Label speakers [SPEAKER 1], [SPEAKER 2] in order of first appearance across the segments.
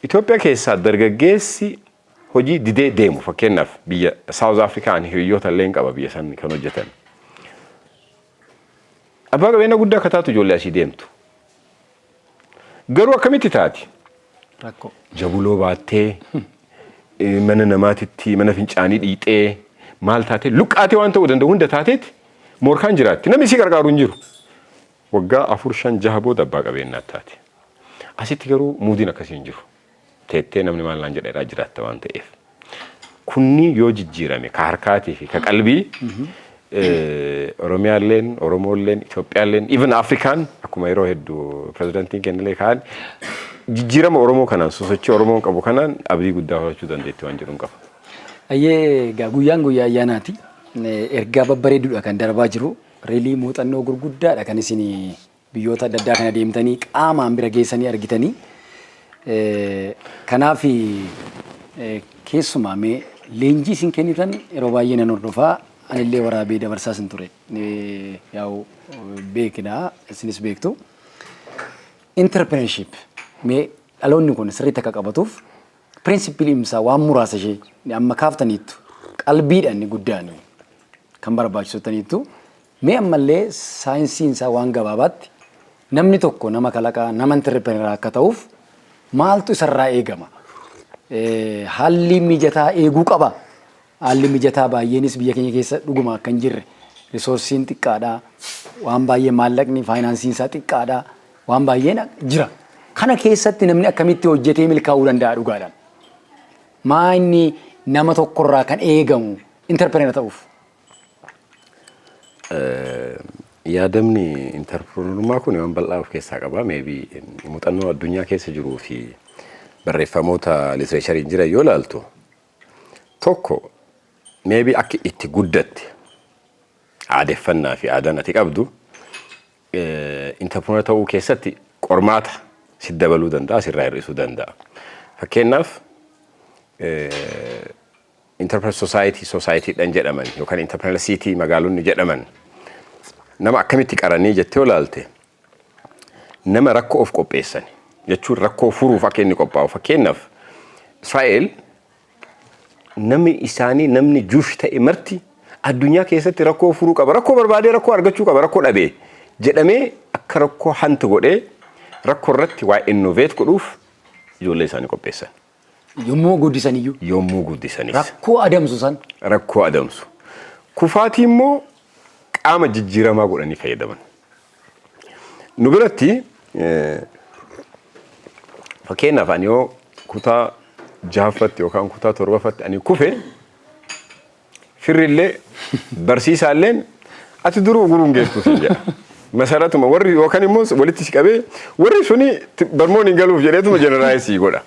[SPEAKER 1] Itoophiyaa keessaa dargaggeessi hojii didee deemu, fakkeenyaaf biyya South Afrikaan hiriyoota illee qaba, biyya san kan hojjetan. Abbaa qabeenya guddaa akka taatu ijoollee asii deemtu. Garuu akkamitti taati?
[SPEAKER 2] Rakkoo.
[SPEAKER 1] Jabuloo baattee, mana namaatitti mana fincaanii dhiixee, maal taatee, luqqaatee, waan ta'uu danda'u hunda taateeti moorkaan jiraatti. Namni isii gargaaru hin jiru. Waggaa 4, 5, 6 booda abbaa qabeenyaa taate. Asitti garuu muudiin akkasii hin jiru. Teettee namni maal naan jedheeraa jiraatta waan ta'eef. Kunni yoo jijjiirame, ka harkaatii fi ka qalbii, Oromiyaalleen, Oromoolleen, Itoophiyaalleen, even Afrikaan, akkuma yeroo hedduu pirezidantiin kennillee kaan, jijjiirama Oromoo kanaan, sosochii Oromoon qabu kanaan abdii guddaa horachuu dandeetti waan jedhuun qaba.
[SPEAKER 2] Ayyee, egaa guyyaan guyyaa ayyaanaati. Ergaa babbareeduudha kan darbaa jiru. Really muuxannoo gurguddaadha kan isin biyyoota adda addaa kana deemtanii qaamaan bira geessanii argitanii. Kanaaf keessumaa mee leenjii isin kennitan yeroo baay'ee nan hordofaa, anillee waraabee dabarsaa isin ture. Yaa'u beekna, isinis beektu. Entrepreneurship mee dhaloonni kun sirriitti akka qabatuuf principle isaa waan muraasa ishee amma kaaftaniittu, qalbiidhaan inni guddaan kan barbaachisu taniittu, mee ammallee saayinsiin isaa waan gabaabaatti namni tokko nama kalaqaa, nama entrepreneur akka ta'uuf maaltu isarraa eegama? Haalli mijataa eeguu qaba. Haalli mijataa baay'eenis biyya keenya keessa dhuguma akka hin jirre, resourceiin xiqqaadha. Waan baay'ee maallaqni financeiin isaa xiqqaadha. Waan baay'een jira. Kana keessatti namni akkamitti hojjetee milkaa'uu danda'a dhugaadhaan? Maa inni nama tokkorraa kan eegamu entrepreneur ta'uuf?
[SPEAKER 1] Yaadamni entrepreneurummaa kun waan bal'aa of keessaa qaba. Maybe muuxannoo addunyaa keessa jiruu fi barreeffamoota literatureiin jiran yoo ilaaltu, tokko maybe akka itti guddatte, aadeffannaa fi aadaan ati qabdu entrepreneur ta'uu keessatti qormaata si dabaluu danda'a, sirraa hir'isuu danda'a. Fakkeenyaaf entrepreneur society societydhaan jedhaman yookaan entrepreneur city magaalonni jedhaman nama akkamitti qaranii jettee olaalte, nama rakkoo of qopheessan jechuun rakkoo furuuf akka inni qophaa'u. Fakkeenyaaf Israa'el, namni isaanii, namni Jewish ta'e marti addunyaa keessatti rakkoo furuu qaba, rakkoo barbaadee rakkoo argachuu qaba, rakkoo dhabee jedhamee akka rakkoo hunt godhee rakkoo irratti waa innovate godhuuf ijoollee isaanii qopheessan.
[SPEAKER 2] Yommuu guddisan iyyuu.
[SPEAKER 1] Yommuu guddisanis.
[SPEAKER 2] Rakkoo adamsu san.
[SPEAKER 1] Rakkoo adamsu. Kufaatii immoo qaama jijjiiramaa godhanii fayyadaman. Nu biratti, fakkeenyaaf ani yoo kutaa jahaffatti yookaan kutaa torbaffatti ani kufe, firrillee barsiisaalleen "Ati duruu guruun geessu" siin jedha. Masaratuma warri yookaan immoo walitti si qabee warri suni barmoonni hin galuuf jedheetuma generalize godha.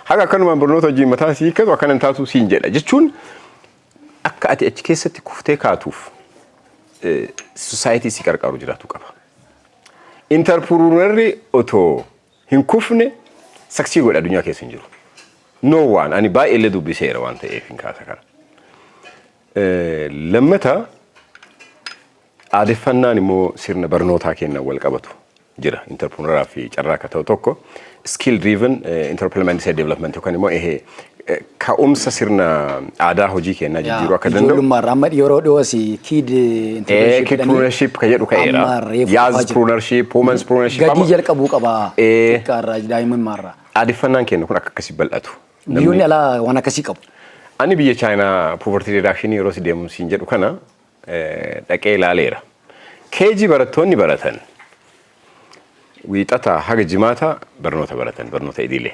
[SPEAKER 1] Haga akkanumaan barnoota hojii mataa sii hiikkatu akkana hin taatu siin jedha jechuun, akka ati achi keessatti kuftee kaatuuf society si qarqaaru jiraatu qaba. Entrepreneurri otoo hin kufne succeed godhe addunyaa keessa hin jiru. No one, ani baay'ee illee dubbiseera waan ta'eef hin kaasa kana. Lammata, aadeffannaan immoo sirna barnootaa kennan wal qabatu jira. Entrepreneuraa fi carraa akka ta'u tokko skill driven entrepreneurial mindset development yookaan immoo ehee ka'umsa sirna aadaa hojii kennaa jijjiiruu akka danda'u.
[SPEAKER 2] Ijoollummaarraa amma yeroo dhiyoo asii kid
[SPEAKER 1] Kidpreneurship kan jedhu ka'eera. Youthpreneurship, womenpreneurship.
[SPEAKER 2] Gadii jalqabuu qaba. Xiqqaarraa, daa'imummaarraa.
[SPEAKER 1] Aadeffannaan keenya kun akka akkasii bal'atu.
[SPEAKER 2] Biyyoonni alaa waan akkasii qabu.
[SPEAKER 1] Ani biyya Chaayinaa poverty reduction yeroo si deemu siin jedhu kana dhaqee ilaaleera. KG barattoonni baratan wiixataa haga jimaataa barnoota baratan, barnoota idilee.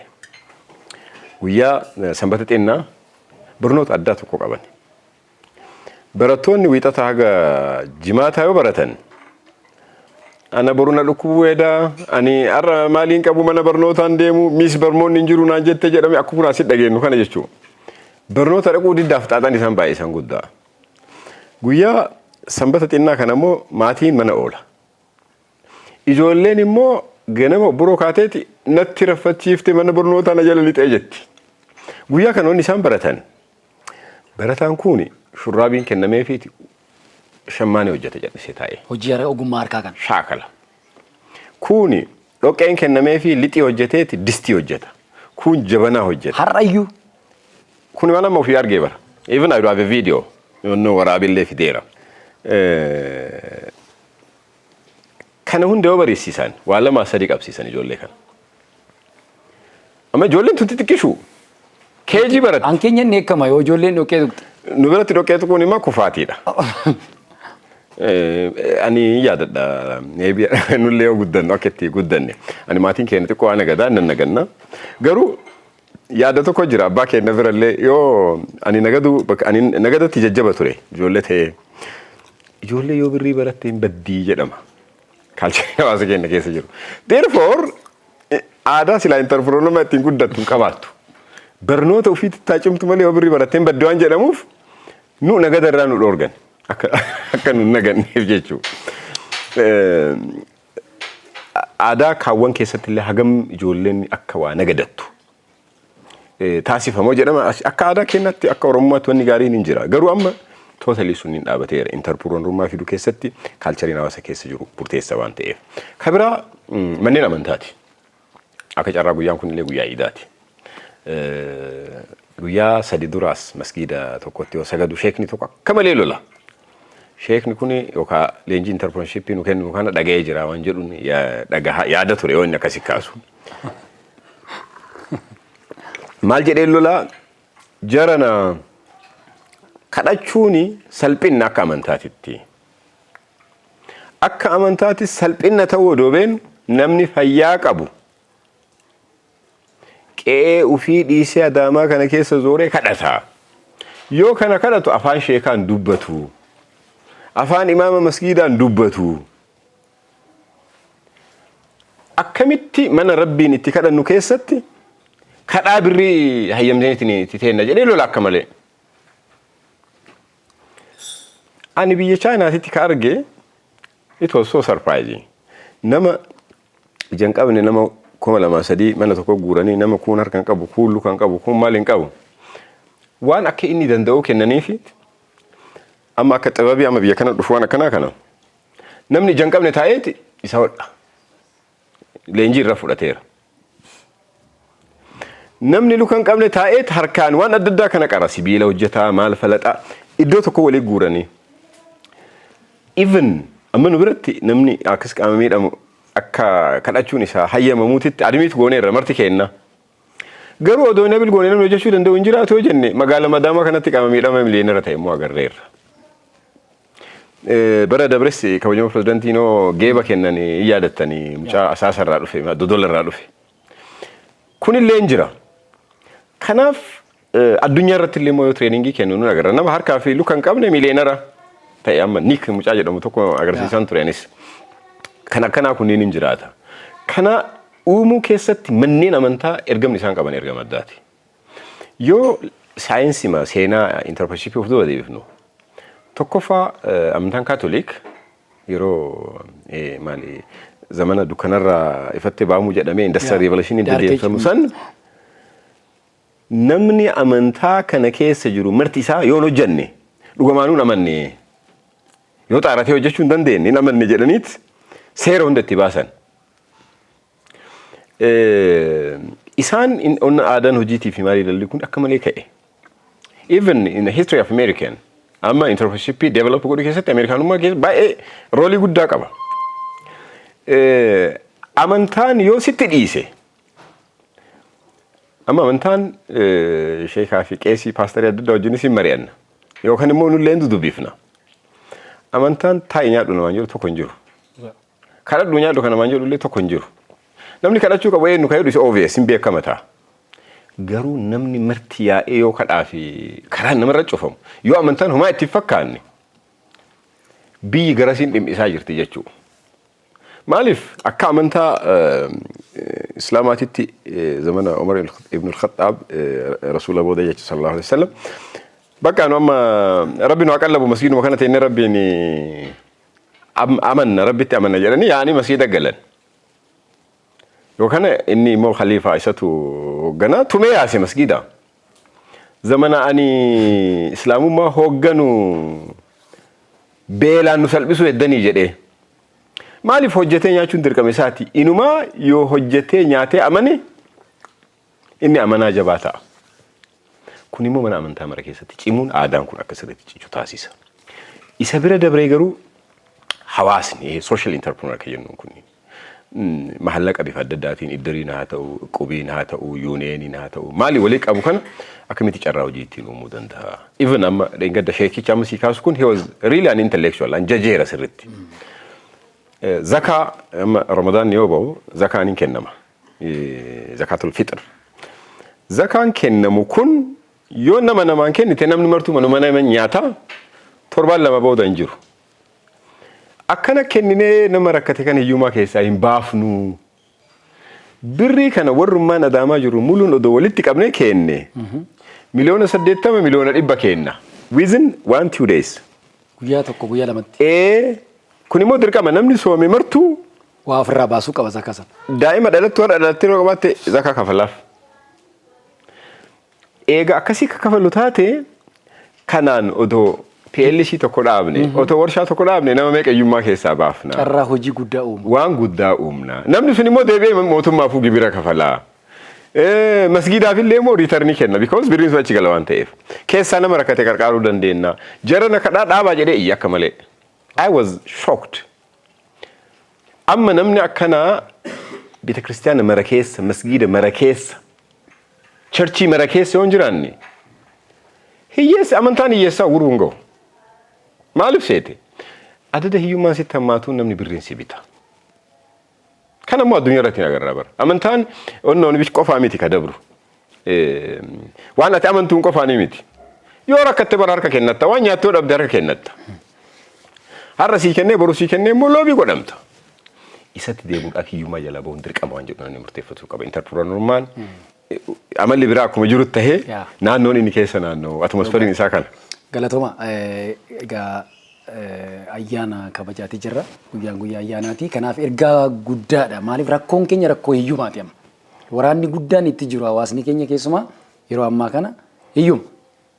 [SPEAKER 1] Guyyaa sanbata xinnaa barnoota addaa tokko qaban. Barattoonni wiixataa haga jimaataa yoo baratan, "Ana boru na dhukkubuu hedaa, ani har'a maaliin qabu, mana barnootaan deemu, miss barnoonni hin jiru naan jette" jedhame, akka kun asitti dhageenyu kana jechuudha. Barnoota dhaquu diddaaf xaaxaan isaan baay'ee isaan guddaa. Guyyaa sanbata xinnaa kana immoo maatiin mana oola. Ijoolleen immoo ganama boroo kaateeti "Natti raffachiifte, mana barnootaa na jala lixee" jetti. Guyyaa kana wanni isaan baratan, barataan kun shurraabiin kennameefiiti shammaanii hojjeta jedhisee taa'ee.
[SPEAKER 2] Hojii ogummaa harkaa kana.
[SPEAKER 1] Shaakala. Kuni dhoqqeen kennameefi lixii hojjeteeti distii hojjeta. Kun jabanaa hojjeta.
[SPEAKER 2] Har'ayyuu.
[SPEAKER 1] Kun waan amma ofii argee bara. Even I do have a video. Yoonnoo waraabillee fideera. Kana hunda yoo barisiisan, waa lamaa sadii qabsiisan ijoollee kana. Amma ijoolleen tun xixiqqishu. KG baratti.
[SPEAKER 2] An keenya inni eekama yoo ijoolleen dhoqqee tuqxe.
[SPEAKER 1] Nu biratti dhoqqee tuquun immoo kufaatiidha. Ani yaadadha. Maybe nullee yoo guddannu akka itti guddanne. Ani maatiin keenya xiqqoo waan nagadaa nan naganna. Garuu yaada tokko jira, abbaa keenya birallee yoo ani nagadu, bakka ani nagadatti jajjaba ture ijoollee ta'ee. Ijoollee yoo birrii baratte hin baddii jedhama. Culture hawaasa keenya keessa jiru. Therefore, aadaa silaa entrepreneurummaa ittiin guddattu hin qabaattu. Barnoota ofiitti taacimtu malee yoo birrii barattee hin baddi waan jedhamuuf, nu nagada irraa nu dhoorgan. Akka nu naganneef jechuudha. Aadaa kaawwan keessatti illee hagam ijoolleen akka waa nagadattu taasifamoo jedhama. Akka aadaa keenyatti, akka Oromummaatti wanni gaariin hin jira. Garuu amma totally sun hin dhaabateera. Entrepreneurummaa fiduu keessatti cultureiin hawaasa keessa jiru murteessa waan ta'eef. Kabiraa manneen amantaati. Akka carraa guyyaan kun illee guyyaa iidaati. Guyyaa 3 duraas masgiida tokkotti yoo sagadu, sheekni tokko akka malee lola. Sheekni kun yookaan leenjii entrepreneurshipii nu kennu kana dhaga'ee jira waan jedhuun yaada ture yoo inni akkasi kaasu. Maal jedhee lola? Jarana, kadhachuuni salphinna akka amantaatitti. Akka amantaatti salphinna ta'uu odoo beenu, namni fayyaa qabu qe'ee ufii dhiisee Adaamaa kana keessa zooree kadhata. Yoo kana kadhatu afaan sheekaan dubbatu. Afaan imaama masgiidaan dubbatu. Akkamitti mana Rabbiin itti kadhannu keessatti kadhaa birrii hayyamtanii itti teenna jedhee lola akka malee. Ani biyya Chaayinaatitti ka arge, it was so surprising. Nama ija hin qabne, nama 2003 mana tokko guuranii, nama kuun harka hin qabu, kuun luka hin qabu, kuun maal hin qabu. Waan akka inni danda'u kennaniifi, amma akka xibabii amma biyya kana dhufu waan akkanaa kana namni ija hin qabne taa'eeti isa hodha. Leenjii irra fudhateera. Namni luka hin qabne taa'eet harkaan waan adda addaa kana qara, sibiila hojjetaa, maal falaxaa, iddoo tokko walii guuranii. Even amma nu biratti namni akkas qaama miidhamu akka kadhachuun isaa hayyamamuutitti admit gooneerra marti kenna. Garuu odoo enable goonee namni hojjechuu danda'u hin jiraatu yoo jenne, magaala Madaamaa kanatti qaama miidhama miliyoonara ta'e immoo agarreerra. Bara dabres kabajamoo pirezidantiin geeba kennan hin yaadattanii, mucaa Asaasarraa dhufe, Dodolarraa dhufe. Kunillee hin jira. Kanaaf addunyaa irratti illee immoo yoo trainingii kennu nu agarra. Nama harkaa fi luka hin qabne miliyoonara ta'e, amma Nick mucaa jedhamu tokko agarsiisan ture anis. Kan akkanaa kunneen hin jiraata. Kana uumuu keessatti manneen amantaa ergamni isaan qaban ergama addaati. Yoo saayinsima seenaa entrepreneurshipii of duuba deebifnu, tokkoffaa amantaan Kaatoliik yeroo maali zamana dukkanarraa ifatti baamuu jedhamee industrial revolution
[SPEAKER 2] Dark Age.
[SPEAKER 1] Deemsamu san, namni amantaa kana keessa jiru marti isaa yoo hin hojjenne dhugamaanuu hin amanne, yoo xaaratee hojjechuu hin dandeenye hin amanne jedhaniit seera hunda itti baasan. Isaan onna aadaan hojiitii fi maalii lalli kun akka malee ka'e. Even in the history of American, amma entrepreneurship develop godhu keessatti Ameerikaanummaa keessa baay'ee roleii guddaa qaba. Amantaan yoo sitti dhiise, amma amantaan sheekaa fi qeesii, paastarii adda addaa wajjinis hin mari'anna yookaan immoo nullee dudubbifna. Amantaan taa'i nyaadhu namaan jedhu tokko hin jiru. Kadhadhu nyaadhu kan namaan jedhu illee tokko hin jiru. Namni kadhachuu qabu eenyu kan jedhu isa obvious hin beekama ta'a. Garuu namni marti yaa'ee yoo kadhaa fi karaan namarra cufamu, yoo amantaan homaa itti hin fakkaanne, biyyi garasiin dhimmisaa jirti jechuudha. Maaliif akka amantaa Islaamaatitti zamana Umar ibn al-Khattab, rasuula booda jechuudha, sallallahu alaihi wasallam, bakka nu amma Rabbi nu haa qallabu, masgiiduma kana teennee Rabbiin amanna, Rabbitti amanna jedhanii yaa'anii masgiida galan. Yookaan inni immoo khaliifaa isatu hoogganaa tumee yaase masgiida. Zamana ani Islaamummaa hoogganu beelaan nu salphisuu heddanii jedhee. Maaliif hojjetee nyaachuun dirqama isaati? Inumaa yoo hojjetee nyaatee amane Inni amanaa jabaa ta'a. Kun immoo mana amantaa mara keessatti cimuun aadaan kun akka sirriitti cichu taasisa. Isa bira dabree garuu hawaasni social entrepreneur kan jennuun kun mahallaqa bifa adda addaatiin, iddiriin haa ta'u, qubiin haa ta'u, unioniin haa ta'u, maali walii qabu kana akkamitti carraa hojii ittiin uumuu danda'a? Even amma dheengadda sheekicha amma sii kaasu kun, he was really an intellectual, an jajeera sirritti. Zakaa amma Ramadaan yoo ba'u zakaan hin kennama. Zakaatul fixr. Zakaan kennamu kun yoo nama namaan kennite, namni martuu manuma nama nyaata, torbaan 2 booda hin jiru. Akkana kenninee nama rakkate kan hiyyummaa keessaa hin baafnu. Birrii kana warrummaan Adaamaa jiru muluun odoo walitti qabnee kenne, 80 miliyoona, 100 miliyoona kenna. Within 1-2 days.
[SPEAKER 2] Guyyaa tokko, guyyaa lamatti.
[SPEAKER 1] Ee, kun immoo dirqama namni soome martuu
[SPEAKER 2] waa ofirraa baasuu qaba zakaa sana.
[SPEAKER 1] Daa'ima dhalattu, har'a dhalattee yeroo qabaatte zakaa kafalaaf. Eega akkasii akka kafalu taate, kanaan odoo PLC tokko dhaabne, otoo warshaa tokko dhaabne, nama meeqa hiyyummaa keessaa baafna?
[SPEAKER 2] Carraa hojii guddaa uumu.
[SPEAKER 1] Waan guddaa uumna. Namni sun immoo deebi'ee mootummaafuu gibira kafalaa. Masgiidaaf illee immoo returnii kenna, because birriin sun achi gala waan ta'eef. Keessaa nama rakkate qarqaaruu dandeenya. Jara na kadhaa dhaabaa jedhee iyya akka malee. I was shocked. Amma namni akkanaa beeta kiristaana mara keessa, masgiida mara keessa, churchii mara keessa yoo hin jiraanne, hiyyeessi amantaan hiyyeessaa guruu hin gahu. Maaliif seete? Adada hiyyummaan sitti hammaatuun namni birriin si bita. Kana immoo addunyaa irratti agarra bara. Amantaan onnoon bish qofaa miti ka dabru. Waan ati amantuun qofaa ni miti. Yoo rakkatte bara harka kennatta, waan nyaattoo dhabde harka kennatta. Har'a sii kennee, boru sii kennee immoo loobii godhamta. Isatti deebi'uudhaaf hiyyummaa jalaa bahuun dirqama waan jedhu namni murteeffatu qaba. Entrepreneurummaan amalli biraa akkuma jiru tahee naannoon inni keessa naannoo atmosphereiin isaa kana.
[SPEAKER 2] Galatooma, egaa ayyaana kabajaatii jirra. Guyyaan guyyaa ayyaanaati. Kanaaf ergaa guddaadha. Maaliif rakkoon keenya rakkoo hiyyumaati amma. Waraanni guddaan itti jiru hawaasni keenya keessumaa yeroo ammaa kana hiyyuma.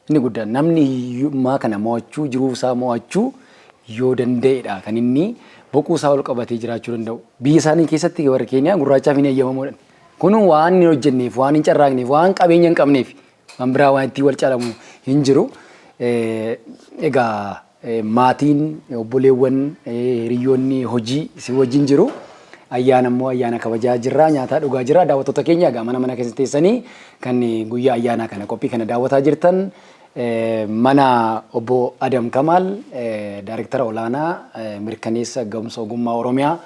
[SPEAKER 2] Inni guddaan namni hiyyummaa kana mo'achuu, jiruu isaa mo'achuu yoo danda'edha kan inni boquu isaa ol qabatee jiraachuu danda'u. Biyya isaanii keessatti warri Keeniyaa gurraachaaf hin eeyyamamuudha. Kun waan hin hojjenneef, waan hin carraaqneef, waan qabeenya hin qabneef, waan biraa waan ittiin wal caalamu hin jiru. Egaa maatiin, obboleewwan, hiriyoonni hojii si wajjin jiru. Ayyaana immoo ayyaana kabajaa jirra, nyaataa dhugaa jirra. Daawwattoota keenya, egaa mana mana keessa teessanii kan guyyaa ayyaanaa kana qophii kana daawwataa jirtan, mana obbo Adam Kamaal, Daayirektara olaanaa mirkaneessa ga'umsa ogummaa Oromiyaa,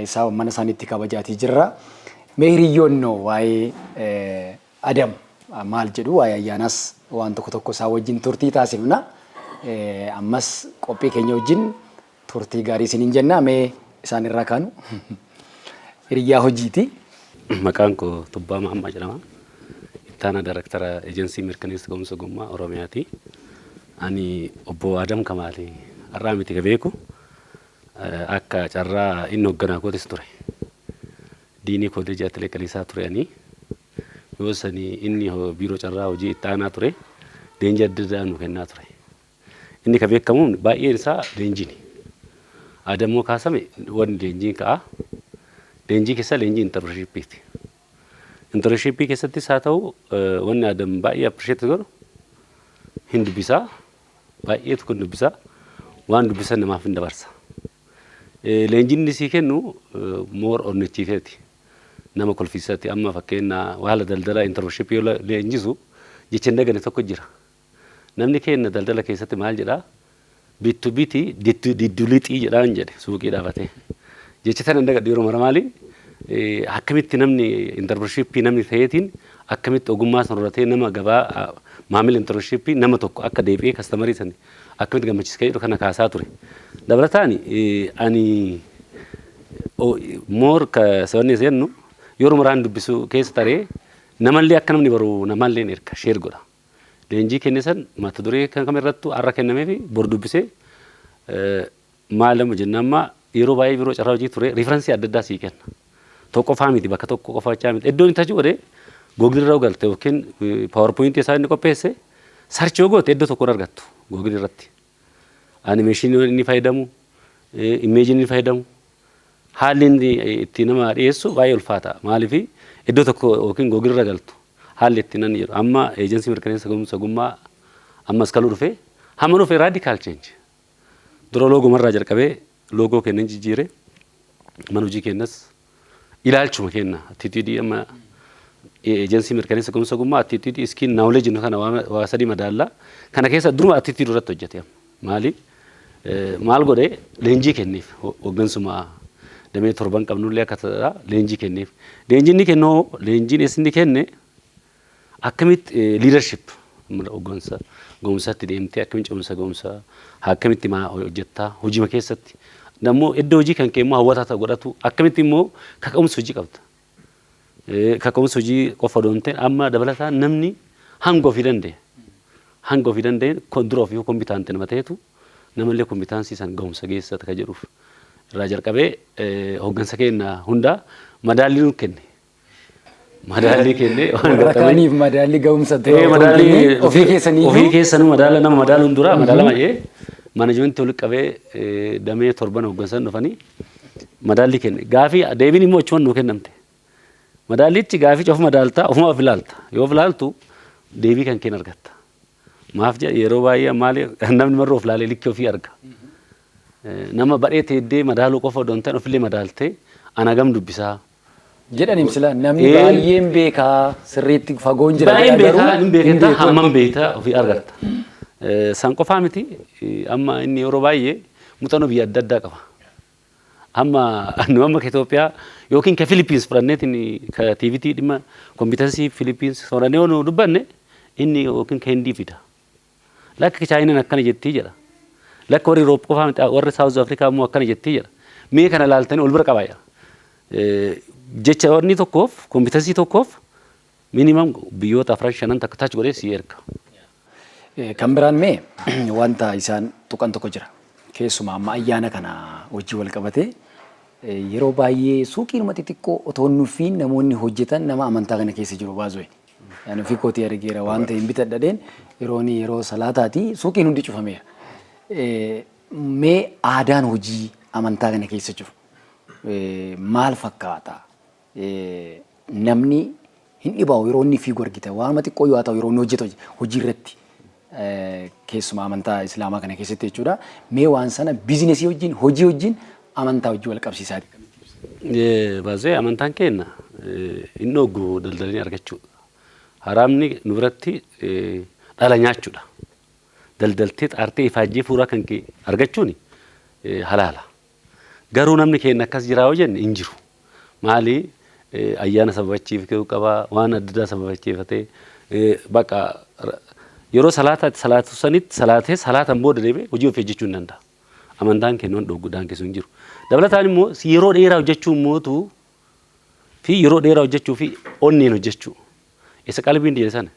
[SPEAKER 2] isaa mana isaaniitti kabajaatii jirra. Mee hiriyyoonnoo waa'ee Adam maal jedhu? Waa'ee ayyaanaas waan tokko tokko isaa wajjin turtii taasifna. Ammas qophii keenya wajjin turtii gaarii isiniin jenna. Mee isaan irraa kaanu, hiriyyaa hojiiti.
[SPEAKER 3] Maqaan koo Tubbaa Mahammaa jedhama. Ittaanaa Daayirektara Ejensii Mirkaneessa Ga'umsa Ogummaa Oromiyaati. Ani obbo Adam Kamaali har'aa miti ka beeku, akka carraa inni hoogganaa kootis ture. Diinii Kooleejii Atilee Qaliisaa ture ani. Yoo sanii inni biiroo carraa hojii itti aanaa ture. Leenjii adda addaa nu kennaa ture. Inni ka beekamu baay'een isaa leenjiini. Adammoo kaasame wanni leenjiin ka'a. Leenjii keessaa leenjii entrepreneurshipiiti. Entrepreneurshipii keessattis haa ta'u, wanni Adam baay'ee appreciate godhu hin dubbisaa. Baay'eetu kun dubbisaa. Waan dubbisan namaaf hin dabarsa. Leenjiin inni sii kennu more onnachiifeeti. Nama kolfiisaati. Amma fakkeenya haala daldalaa entrepreneurshipii yoo leenjisu jecha hin dagane tokko jira. Namni keenya daldala keessatti maal jedhaa? "Bittu biti, diddu lixii" jedhaan jedhe suuqii dhaabatee. Jecha tana hin dagadhu yeroo mara. Maali? Akkamitti namni entrepreneurshipii namni ta'eetiin akkamitti ogummaa sana horatee nama gabaa maamila entrepreneurshipii nama tokko akka deebi'ee customerii sana akkamitti gammachiisa jedhu kana kaasaa ture. Dabalataan ani more sababni jennu yeroo maraan dubbisu keessa taree namallee akka namni baru namallee erga share godha. Leenjii kenne san mata duree kan kam irrattu har'a kennamee fi bor dubbisee maal nama jenna. Amma yeroo baay'ee biroo carraa hojii ture referenceii adda addaa sii kenna. Tokko qofaa miti, bakka tokko qofa jechaa miti. Iddoon itti achi godhee Google irra galte yookiin PowerPointii isaa inni qopheesse search yoo goote iddoo tokkoon argattu Google irratti. Animationii inni fayyadamu, imageii inni fayyadamu, haalli inni itti nama dhiyeessu baay'ee ulfaata. Maaliif iddoo tokko yookiin Google irra galtu Haalli itti nan jedhu amma eejensii mirkaneessa ga'umsa ogummaa ammas kaluu dhufe hamma dhufe radical change. Dura loogomarraa jalqabee loogoo kennan jijjiire, mana hojii kennas ilaalchuma kenna attitude. Amma eejensii mirkaneessa ga'umsa ogummaa attitude, skill, knowledge kana waa sadii madaallaa. Kana keessa duruma attitude irratti hojjete. Amma maali maal godhe? Leenjii kenneef. Hooggansuma damee torban qabnullee akka ta'aa leenjii kenneef. Leenjiin inni kennu, leenjiin inni kenne akkamitti leadership, hooggansa ga'umsaatti deemtee, akkamitti cimsa ga'umsaa, akkamitti maa hojjettaa hojii keessatti, nammoo iddoo hojii kan kee immoo hawwataa ta'u godhatu, akkamitti immoo kaka'umsa hojii qabda. Kaka'umsa hojii qofa odoo hin ta'in, amma dabalataan namni hanga ofii danda'e, hanga ofii danda'e dura ofii competent nama ta'etu namallee competency san ga'umsa geessata ka jedhuuf irraa jalqabee hooggansa keenya hundaa madaallii nu kenne. Madaallii kenne.
[SPEAKER 2] Waan Warra kaaniif madaallii ga'umsa
[SPEAKER 3] dura madaallii
[SPEAKER 2] ofii keessanii
[SPEAKER 3] ofii keessanuu madaala nama madaaluun dura madaalama jee managementii walitti qabee damee torban hooggansan dhufanii madaallii kenne. Gaafii deebiin immoo achumaan nuu kennamte. Madaallichi gaafii ofuma madaaltaa, ofuma of ilaalta. Yoo of ilaaltu deebii kan keen argatta. Maaf jedha, yeroo baay'ee maali, namni marra of ilaalee likkii ofii arga. Nama badhee teeddee madaaluu qofa odoo hin ta'in, ofillee madaaltee ana gam dubbisaa.
[SPEAKER 2] Jedhaniim sila namni baay'een beekaa sirriitti fagoon jira.
[SPEAKER 3] Baay'een beekaa hin beekta, hammam beektaa ofii argatta. San qofaa miti, amma inni yeroo baay'ee muuxannoo biyya adda addaa qaba. Amma nu amma ka Itoophiyaa yookiin ka Filipiins fudhanneetiin, ka TVET dhimma competency Filipiins fudhannee yoo nu dubbanne, inni yookiin ka Hindii fida. Lakka Chaayinaan akkana jettii jedha. Lakka warri Euroop qofaa miti, warri South Afrikaa immoo akkana jettii jedha. Mee kana laaltanii ol bira qabaa jedha. Jecha wanni tokkoof, competency tokkoof minimum biyyoota afran shanan takka touch godhee si erga.
[SPEAKER 2] Kan biraan mee wanta isaan tuqan tokko jira. Keessumaa amma ayyaana kana wajjin wal qabatee yeroo baay'ee suuqiinuma xixiqqoo otoo hin nuffiin namoonni hojjetan nama amantaa kana keessa jiru baazooyi. Ani ofii kootii argeera waan ta'e hin bitadhadheen yeroo salaataati suuqiin hundi cufameera. Mee aadaan hojii amantaa kana keessa jiru maal fakkaata? Namni hin dhibaa'u, yeroo inni fiigu argita, waanuma xiqqoo yoo haa ta'u yeroo inni hojjetu hojii irratti, keessumaa amantaa islaamaa kana keessatti jechuudha. Mee waan sana businessii wajjin, hojii wajjin, amantaa wajjin wal qabsiisaa.
[SPEAKER 3] Baazee amantaan keenya hin dhoggu daldalanii argachuu. Haraamni nu biratti dhala nyaachuudha. Daldaltee xaartee ifaajjee fuuraa kan kee argachuun halaala. Garuu namni keenya akkas jiraa yoo jenne, hin jiru. Maali, ayyaana sababachiifachuu qaba, waan adda addaa sababachiifatee bakka yeroo salaataatti salaatu sanitti salaatee salaatan booda deebi'ee hojii ofii hojjechuu hin danda'a. Amantaan keenya waan dhoggu daangessu hin jiru. Dabalataan immoo yeroo dheeraa hojjechuu mootu fi yeroo dheeraa hojjechuu fi onneen hojjechuu. Isa qalbiin jedhe sana.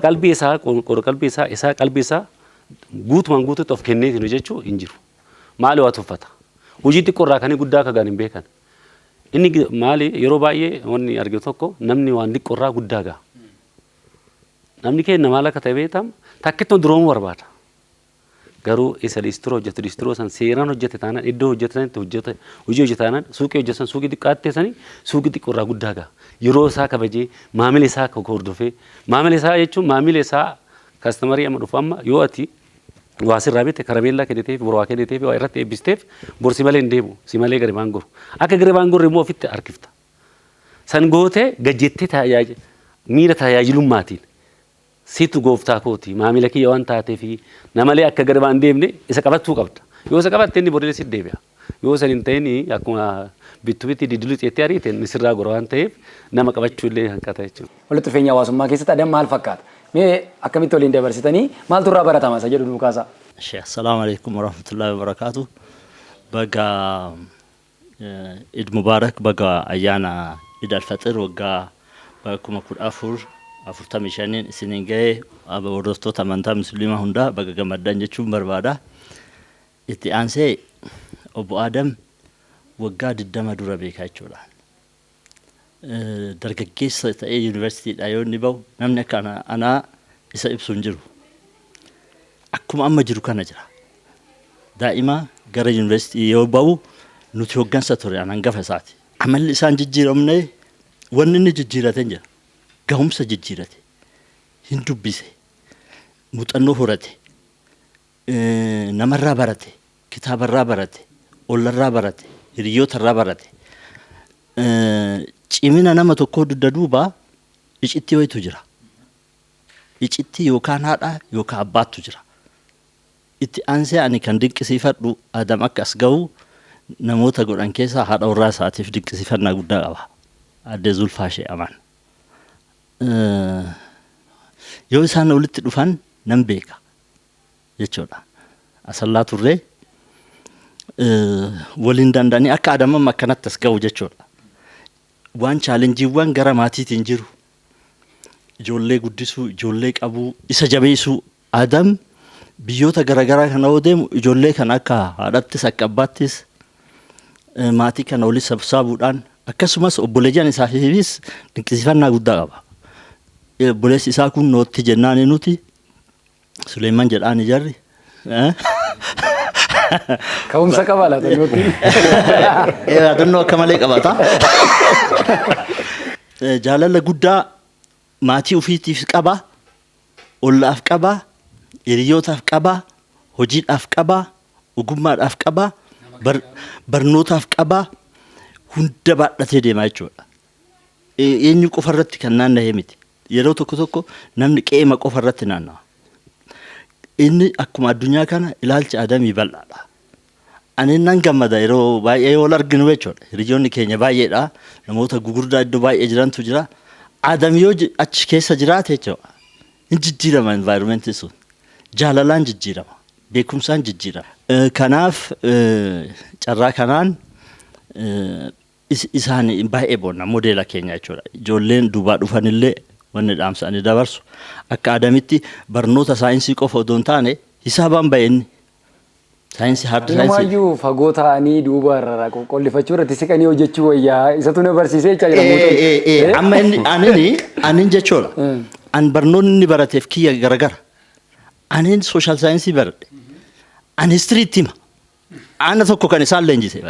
[SPEAKER 3] Qalbii isaa, qalbii isaa, isaa qalbii isaa guutumaan guutuutti of kenneetiin hojjechuu hin jiru. Maali, waa tuffata. Hojii xiqqoo irraa kanii guddaa akka gaan hin beekan. Inni maali, yeroo baay'ee wanni arginu tokko, namni waan xiqqoo irraa guddaa gaha. Namni keenya maal akka ta'e beekam, takkittuma duroomuu barbaada. Garuu isa liistiroo hojjetu, liistiroo san seeraan hojjete taanaan, iddoo hojjetanitti hojjete, hojii hojjete taanaan, suuqii hojjetan, suuqii xiqqaattee sanii suuqii xiqqoo irraa guddaa gaha. Yeroo isaa kabajee, maamila isaa hordofee, maamila isaa jechuun maamila isaa customerii amma dhufu, amma yoo ati waa sirraa bitte, karameellaa kenniteef, boru waa kenniteef, waa irratti eebbisteef, bor si malee hin deemu, si malee gadi baan goru. Akka gadi baan gorre immoo ofitti harkifta. San gootee gajjettee tajaajila miira tajaajilummaatiin situ gooftaa kooti, maamila kiyya waan taateef namalee akka gadi baan deemne isa qabachuu qabda. Yoo isa qabatte inni borilee sitti deebi'a. Yoo san hin ta'in akkuma bittu bitti diddilu jettee ariite, inni sirraa gora waan ta'eef nama qabachuu illee hanqata jechuudha.
[SPEAKER 2] Walitti dhufeenya hawaasummaa keessatti Adam maal fakkaata? Mee akkamitti waliin dabarsitanii, maaltu irraa baratama isa jedhu nuu kaasaa.
[SPEAKER 4] Ishee, assalaamu alaikum warahmatullahi wabarakaatu. Baga Id Mubaarak, baga ayyaana Id Alfaxir waggaa bara 1445n isiniin ga'e. Hordoftoota amantaa musliimaa hundaa baga gammaddan jechuun barbaada. Itti aansee obbo Adam waggaa 20 dura beekaa jechuudha. Dargaggeessa ta'ee yuunivarsiitiidhaa yoo inni bahu, namni akka anaa isa ibsu hin jiru. Akkuma amma jiru kana jira. Daa'ima gara yuunivarsiitii yoo bahu nuti hoggansa ture, an hangafa isaati. Amalli isaan jijjiiramne, wanni inni jijjiirate hin jira. Gahumsa jijjiirate. Hin dubbise. Muuxannoo horate. Namarraa barate. Kitaabarraa barate. Ollarraa barate. Hiriyootarraa barate. Cimina nama tokkoo dugda duuba iccitti wayitu jira. Iccitti yookaan haadha yookaan abbaattu jira. Itti aansee ani kan dinqisiifadhu, Adam akka as gahu namoota godhan keessaa, haadha warraa isaatiif dinqisiifannaa guddaa qaba. Aadde Zulfaa Shee Amaan. Yoo isaan walitti dhufan nan beeka jechuudha. Asallaa turree waliin danda'anii akka Adamam akkanatti as gahu jechuudha. Waan challengeiiwwan gara maatiitiin jiru, ijoollee guddisuu, ijoollee qabuu, isa jabeessuu. Adam biyyoota garaagaraa kana yoo deemu ijoollee kana akka haadhattis akka abbaattis maatii kana walitti sassaabuudhaan, akkasumas obboleeyyan isaatiifis dinqisiifannaa guddaa qaba. Obboleessi isaa kun nootti jennaan nuti Suleeman jedhaan jarri.
[SPEAKER 2] Ka'umsa qaba laata nootti?
[SPEAKER 4] Yaadannoo akka malee qabata. Jaalala guddaa maatii ofiitiif qaba, ollaaf qaba, hiriyootaaf qaba, hojiidhaaf qaba, ogummaadhaaf qaba, barnootaaf qaba, hunda baadhatee deemaa jechuudha. Eenyu qofa irratti kan naanna'ee miti. Yeroo tokko tokko namni qe'eema qofa irratti naanna'a. Inni akkuma addunyaa kana ilaalcha Adamii bal'aadha. Ani nan gammada yeroo baay'ee wal arginu jechuudha. Hiriyoonni keenya baay'eedha. Namoota gugurdaa iddoo baay'ee jirantu jira. Adam yoo achi keessa jiraate jechuudha, hin jijjiirama environmentii sun. Jaalalaan jijjiirama. Beekumsaan jijjiirama. Kanaaf carraa kanaan isaan baay'ee boonna, modeela keenya jechuudha. Ijoolleen duubaa dhufanillee wanni dhaamsa ani dabarsu, akka Adamitti barnoota saayinsii qofa odoo hin taane, hisaabaan bahe inni. Saayinsii, hard science.
[SPEAKER 2] Inumaayyuu fagoo ta'anii duuba irraa qollifachuu irratti siqanii hojjechuu wayyaa, isatu na barsiisee jechaa jira muuxannoo.
[SPEAKER 4] Amma inni anini anin jechuudha. An barnoonni inni barateef kiyya garagara. Anin social science baradhe. An history itti hima. Ana tokko kan isaan leenjise.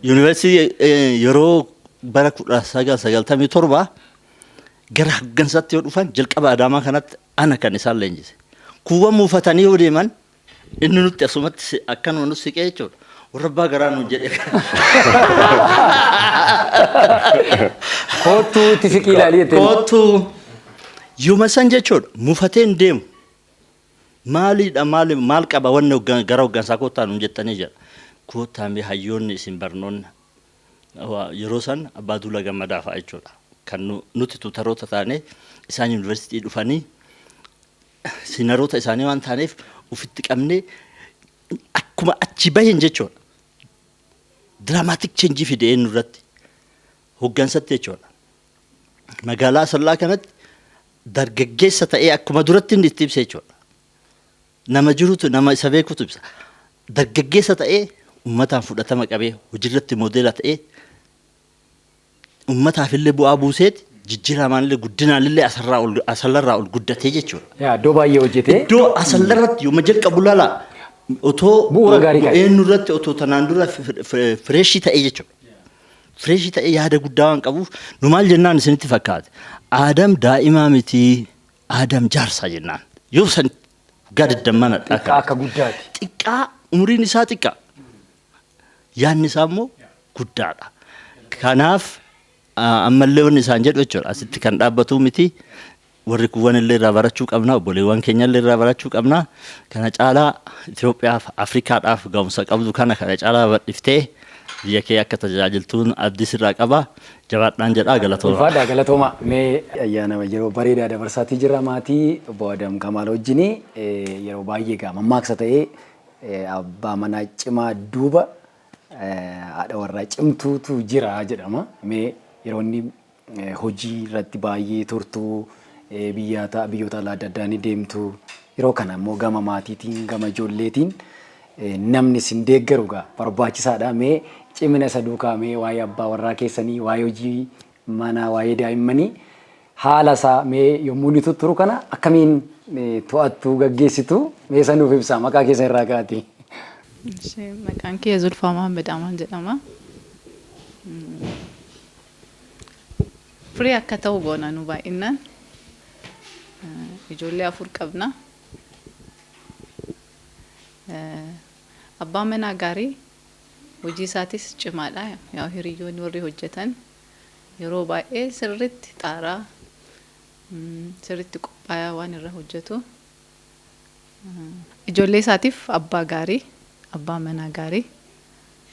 [SPEAKER 4] Yuunivarsiitii yeroo bara 1997 gara hoggansaatti yoo dhufan, jalqaba Adaamaa kanatti ana kan isaan leenjise. Kuuwwan muufatanii yoo deeman, inni nutti asumatti akkanuma nutti siqee jechuudha. Warra abbaa garaa nuun jedhe.
[SPEAKER 2] Koottuu itti siqii ilaalii jetteen.
[SPEAKER 4] Koottuu yooma san jechuudha, mufatee hin deemu. Maaliidha, maali maal qaba wanni gara hoggansaa koottaa nuun jettanii jedha. Koottaa mee hayyoonni isin barnoonni yeroo san Abbaa Duulaa Gammadaa fa'a jechuudha. Kan nuti tuutaroota taane, isaan yuunivarsiitii dhufanii senioroota isaanii waan taaneef, ofitti qabnee akkuma achi bahin jechuudha. Dramatic change fide eenyu irratti, hoggansatti jechuudha. Magaalaa Asallaa kanatti dargaggeessa ta'ee akkuma duratti inni itti ibsa jechuudha. Nama jirutu, nama isa beekutu ibsa. Dargaggeessa ta'ee uummataan fudhatama qabee, hojiirratti modeela ta'ee, uummataaf illee bu'aa buuseeti, jijjiiramaan illee guddinaan illee asarraa ol asallarraa ol guddatee jechuudha.
[SPEAKER 2] Yaa, iddoo baay'ee hojjetee.
[SPEAKER 4] Iddoo asallarratti yooma jalqabu lala otoo
[SPEAKER 2] Bu'uura gaarii kaa'e.
[SPEAKER 4] Eenyu irratti otoo tanaan dura freshii ta'ee jechuudha. Freshii ta'ee yaada guddaa waan qabuuf, nu maal jennaan isinitti fakkaate? Aadam daa'imaa miti, Aadam jaarsaa jennaan. Yoo san waggaa digdamman
[SPEAKER 2] Xiqqaa akka guddaati.
[SPEAKER 4] Xiqqaa, umriin isaa xiqqaa. Yaadni isaa immoo guddaadha. Kanaaf ammallee wanni isaan jedhu jechuudha. Asitti kan dhaabbatu miti. Warri kuuwwan illee irraa barachuu qabna. Obboleewwan keenya illee irraa barachuu qabna. Kana caalaa Itoophiyaaf, Afrikaadhaaf ga'umsa qabdu kana caalaa bal'iftee biyya kee akka tajaajiltuun abdii sirraa qaba. Jabaadhaan jedhaa, galatooma.
[SPEAKER 2] Ulfaadhaa, galatooma. Mee ayyaana yeroo bareedaa dabarsaatii jirra maatii obbo Adam Kamaal wajjini. Yeroo baay'ee gaa mammaaksa ta'ee, abbaa manaa cimaa duuba haadha warraa cimtuutu jira jedhama. Mee yeroo inni hojii irratti baay'ee turtu, biyyoota biyyoota alaa adda addaa ni deemtu. Yeroo kana immoo gama maatiitiin, gama ijoolleetiin namni isin deeggaru gaa barbaachisaadha. Mee cimina isa duukaa, mee waa'ee abbaa warraa keessanii, waa'ee hojii manaa, waa'ee daa'immanii, haala isaa, mee yommuu inni tutturu kana akkamiin to'attu, gaggeessitu, mee isa nuuf ibsaa, maqaa keessan irraa kaati.
[SPEAKER 5] Maqaan kiyya Zulfaa Mahammed Amaan jedhama. Firii akka ta'u goona nu baay'inaan. Ijoollee 4 qabna. Abbaan manaa gaarii, hojii isaatis cimaadha. Yaa hiriyyoonni warri hojjetan yeroo baay'ee sirritti xaaraa, sirritti qophaayaa waan irra hojjetu. Ijoollee isaatiif abbaa gaarii, abbaa manaa gaarii.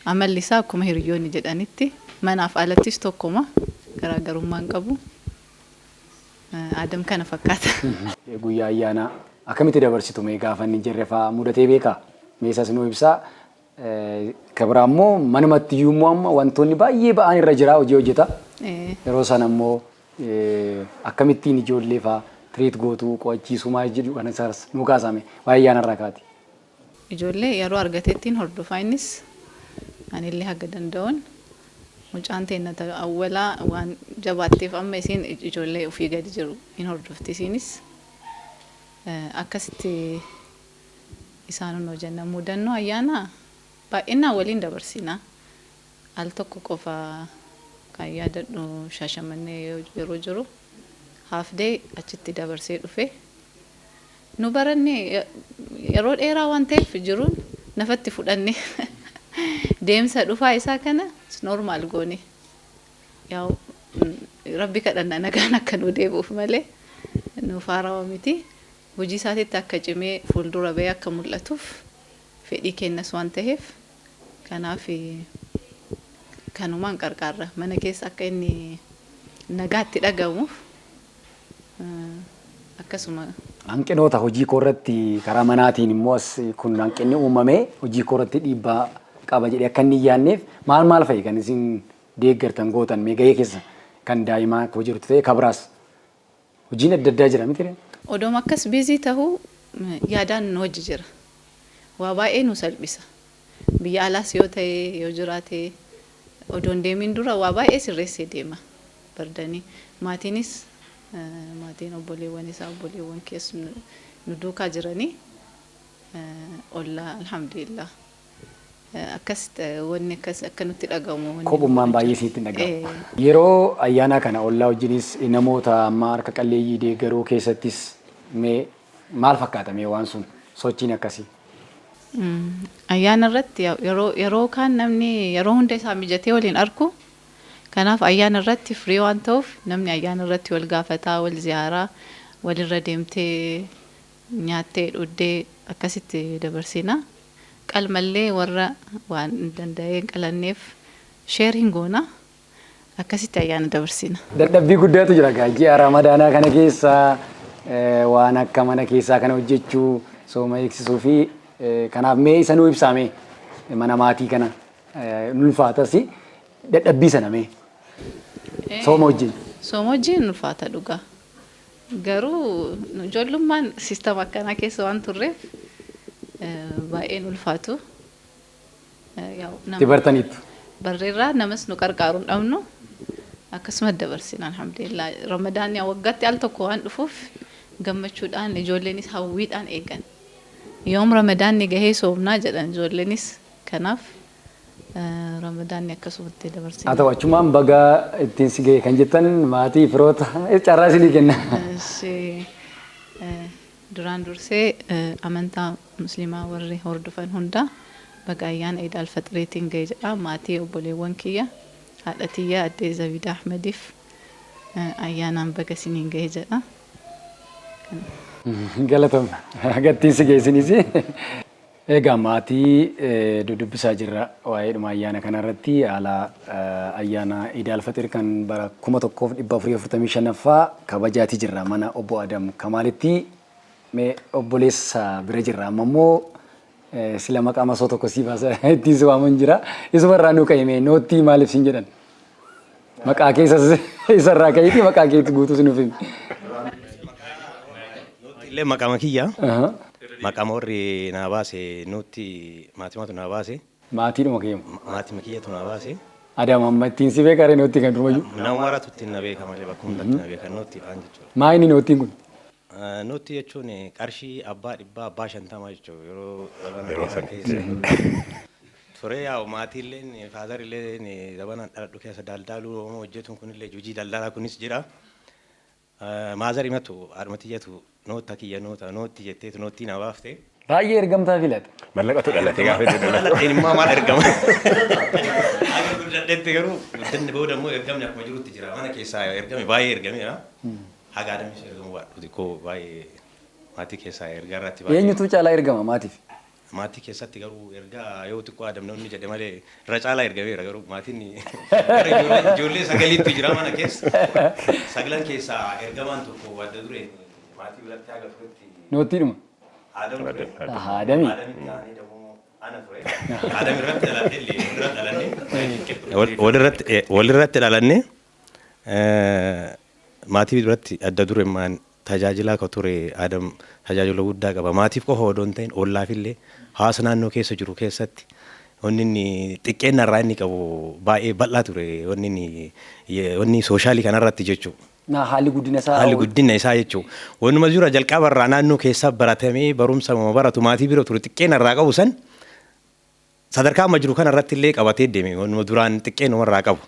[SPEAKER 5] Amalli isaa akkuma hiriyyoonni jedhanitti manaaf alattis tokkuma, garaagarummaa hin qabu. Adam kana fakkaata.
[SPEAKER 2] Guyyaa ayyaanaa akkamitti dabarsitu mee? Gaafa inni jirre fa'aa mudatee beekaa? Mee isas nuu ibsaa. Kan biraa immoo manumatti iyyuu immoo amma wantoonni baay'ee ba'aan irra jira, hojii hojjeta. Yeroo sana immoo akkamittiin ijoollee fa'aa treat gootuu, qo'achiisuu maal jedhu kana isaas nuu kaasame waa'ee ayyaana irraa kaati.
[SPEAKER 5] Ijoollee yeroo argateettiin hordofaa, innis anillee haga danda'uun. Mucaan teenya awwalaa waan jabaatteef amma isiin ijoollee ofii gadi jiru hin hordofti. Isiinis akkasitti isaan hojjenna. Mudannoo ayyaanaa baay'inaan waliin dabarsina. Al tokko qofa kan yaadadhu, Shaashamannee yeroo jiru half day achitti dabarsee dhufe. Nu baranne, yeroo dheeraa waan ta'eef jiruun nafatti fudhanne, deemsa dhufaa isaa kana normal goone. Yaa Rabbi kadhanna nagaan akka nu deebi'uuf malee nuuf haarawaa miti. Hojii isaatitti akka cimee fuuldura bahee akka mul'atuuf fedhii kennas waan ta'eef, kanaaf kanumaan qarqaarra mana keessa akka inni nagaatti dhagahamuuf akkasuma.
[SPEAKER 2] Hanqinoota hojii koo irratti karaa manaatiin immoo as kun hanqinni uumamee hojii koo irratti dhiibbaa qaba jedhee akka inni hin yaadneef maal maal fa'i kan isin deeggartan, gootan? Mee gahee keessa kan daa'imaa koo jirtu ta'e kabiraas hojiin adda addaa jira miti?
[SPEAKER 5] Odoon akkas busy tahuu yaadaan nu hojii jira. Waa baay'ee nu salphisa. Biyya alaas yoo ta'e, yoo jiraate, odoon deemin dura waa baay'ee sirreessee deema. Bardanii maatiinis, maatiin obboleewwan isaa, obboleewwan keessa nu duukaa jiranii, ollaa, alhamdulillah. Akkas wanni akkas akka nutti dhagahamu.
[SPEAKER 2] Kophummaan baay'ee isinitti hin dhagahamu. Yeroo ayyaanaa kana ollaa wajjinis namoota amma harka qalleeyyii deeggaruu keessattis mee maal fakkaata mee waan sun, sochiin akkasii?
[SPEAKER 5] Ayyaana irratti yeroo kaan namni yeroo hunda isaa mijatee waliin arku. Kanaaf ayyaana irratti firii waan ta'uuf namni ayyaana irratti wal gaafataa, wal ziyaaraa, walirra deemtee nyaattee dhuddee akkasitti dabarsina. Qalmallee warra waan danda'ee hin qalanneef share hin goona. Akkasitti ayyaana dabarsina.
[SPEAKER 2] Dadhabbii guddaatu jira gaa ji'a Ramadaanaa kana keessa waan akka mana keessaa kana hojjechuu, sooma eegsisuu fi kanaaf mee isa nuu ibsaame, mana maatii kana ulfaatas dadhabbii sana mee sooma wajjin.
[SPEAKER 5] Sooma wajjin ulfaata dhugaa. Garuu ijoollummaan system akkanaa keessa waan turreef baay'een ulfaatu.
[SPEAKER 2] Itti bartaniittu.
[SPEAKER 5] Barreerraa namas nu qarqaaru hin dhabnu, akkasuma dabarsina, alhamdulillah. Ramadaanni waggaatti al tokko waan dhufuuf gammachuudhaan ijoolleenis hawwiidhaan eegan. Yoom Ramadaanni gahee soomnaa jedhan ijoolleenis, kanaaf Ramadaanni akkasumatti dabarsina.
[SPEAKER 2] Haa ta'u, achumaan baga ittiin si gahe kan jettan maatii, firoota carraa isinii kenna.
[SPEAKER 5] Duraan dursee amantaa Musliimaa warri hordofan hunda baga ayyaana Iid Alfaxiriitiin gahe jedha. Maatii, obboleewwan kiyya, haadha tiyya addee Zabiida Ahmediif ayyaanaan baga isiniin gahe jedha.
[SPEAKER 2] Galatoomna. Gattiin si geessinis. Egaa maatii dudubbisaa jirra waa'eedhuma ayyaana kanarratti, haala ayyaana Iid Alfaxir kan bara 1445ffaa kabajaatii jirra mana obbo Adam Kamaalitti. Mee obboleessa bira jirra amma immoo, sila maqaa masoo tokko sii baasa ittiin si waaman jira. Isumarraa nuu ka'e, mee noottii maaliif siin jedhan? Maqaa keessas isarraa ka'iitii maqaa keetti guutuu si nuuf himi.
[SPEAKER 6] Illee maqama kiyya. Maqama warri naa baase nutti, maatimatu naa baase.
[SPEAKER 2] Maatiidhuma keemu.
[SPEAKER 6] Maatima kiyyatu naa baase.
[SPEAKER 2] Adam amma ittiin si beekaa ree noottii kan durumayyuu?
[SPEAKER 6] Nama maratu ittiin na beeka malee bakka hundatti na beeka noottii faan jechuudha.
[SPEAKER 2] Maa inni noottiin kun?
[SPEAKER 6] Nootti jechuun qarshii abbaa 100, abbaa 50 jechuudha yeroo
[SPEAKER 1] Yeroo
[SPEAKER 6] dheeraa
[SPEAKER 1] sanitti.
[SPEAKER 6] Keessa. Ture yaa'u maatiilleen fatherillee zabanaan dhaladhu keessa daldaaluu hojjetuun kunillee hojii daldalaa kunis jira. Mother himatu haadhumati jettu noota kiyya noota nootti jetteetu noottii na baafte.
[SPEAKER 2] Baay'ee ergamtaa filata.
[SPEAKER 1] Mallaqatu dhalate gaafa inni dhalatu.
[SPEAKER 6] Dhaladheen immoo maal ergama? Akka guddadhetti garuu guddanni booda immoo ergamni akkuma jirutti jira. Mana keessaa ergame baay'ee ergameera. Haga Adamis ergamu baadhu xiqqoo baay'ee maatii keessaa ergaa irratti baay'ee.
[SPEAKER 2] Eenyutu caalaa ergama maatiif?
[SPEAKER 6] Maatii keessatti garuu ergaa yoo xiqqoo Adam namni jedhe malee irra caalaa ergameera, garuu maatiin gara ijoollee sagaliitu jira mana keessa. Sagalan keessaa ergamaan tokko adda dureen maatii biratti haga turetti
[SPEAKER 2] Noottiidhuma.
[SPEAKER 6] Adam ture.
[SPEAKER 2] Adami.
[SPEAKER 6] Adamitti aanee dammoo ana ture. Adam irratti dhaladhe illee walirra dhalanne. Walirratti dhalanne maatii biratti adda durummaan tajaajilaa ka ture Adam tajaajila guddaa qaba. Maatiif qofa odoo hin ta'in ollaafillee hawaasa naannoo keessa jiru keessatti wanni inni xiqqeenna irraa inni qabu baay'ee bal'aa ture, wanni inni wanni social kanarratti jechuudha.
[SPEAKER 2] Na haalli guddina isaa.
[SPEAKER 6] Haalli guddina isaa jechuudha. Wannuma jira jalqaba irraa naannoo keessa baratamee barumsa baratu maatii bira ture xiqqeenna irraa qabu san sadarkaa amma jiru kana irratti illee qabatee deeme, wannuma duraan xiqqeenuma irraa qabu.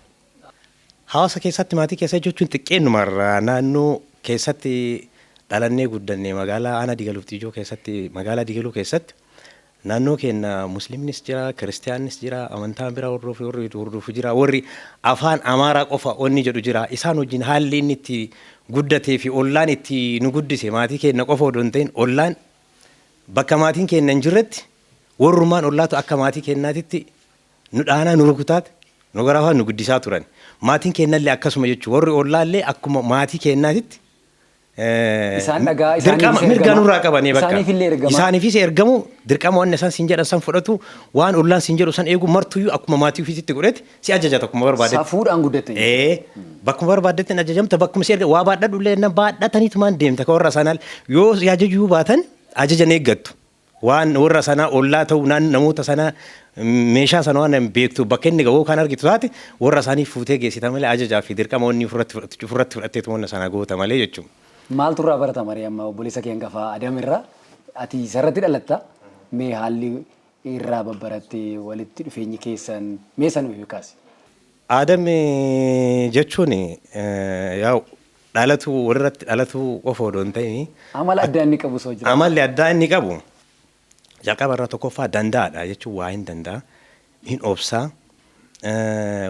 [SPEAKER 6] Hawaasa keessatti maatii keessa jechuun xiqqeenuma irraa naannoo keessatti dhalannee guddanne, magaalaa aanaa Digaluuf Xiijoo keessatti, magaalaa Digaluu keessatti, naannoo keenya musliimnis jira, kiristiyaannis jira, amantaan biraa hordofu warri hordofu jira, warri afaan Amaaraa qofa onni jedhu jira. Isaan wajjin haalli inni itti guddatee fi ollaan itti nu guddise, maatii keenya qofa odoo hin ta'in ollaan bakka maatiin keenya hin jirretti warrumaan ollaatu akka maatii keenyaatitti nu dhaanaa, nu rukutaat, nu garafaa, nu guddisaa turan. Maatiin keenyallee akkasuma jechuudha. Warri ollaallee akkuma maatii keenyaatitti
[SPEAKER 2] Isaan dhagaa
[SPEAKER 6] dirqama
[SPEAKER 2] isaaniifis
[SPEAKER 6] mirga
[SPEAKER 2] ergama.
[SPEAKER 6] nurraa qabanii bakka.
[SPEAKER 2] Isaaniifillee ergama.
[SPEAKER 6] Isaaniifis ergamu, dirqama wanni isaan siin jedhan san fudhatu, waan ollaan siin jedhu san eegu, martuyyuu akkuma maatii ofiisitti godhete si ajajata akkuma barbaadetti.
[SPEAKER 2] Safuudhaan guddatte.
[SPEAKER 6] Ee, bakkuma barbaadetti hin ajajamta, bakkuma si erga waa baadhadhu illee na baadhataniitumaan deemta ka warra sanaa yoo si ajajuu baatan ajajan eeggattu. Waan warra sanaa ollaa ta'uu naan namoota sanaa meeshaa sana waan beektu bakka inni ga'u kan argitu taate warra isaanii fuutee geessita malee ajajaa fi dirqama wanni ofirratti fudhatteetu wanna sana goota malee jechuudha.
[SPEAKER 2] Maaltu irraa barata marii amma obboleessa kee hangafaa Adam irraa? Ati isarratti dhalatta. Mee haalli irraa babbarattee walitti dhufeenyi keessan mee san nuuf kaasi.
[SPEAKER 6] Adam jechuun yaa'u dhalatu walirratti dhalatu qofa odoo hin ta'in
[SPEAKER 2] Amala addaa inni qabu soo jira.
[SPEAKER 6] Amalli addaa inni qabu jalqaba irraa tokkoffaa danda'aadha jechuun waa hin danda'a, hin obsaa,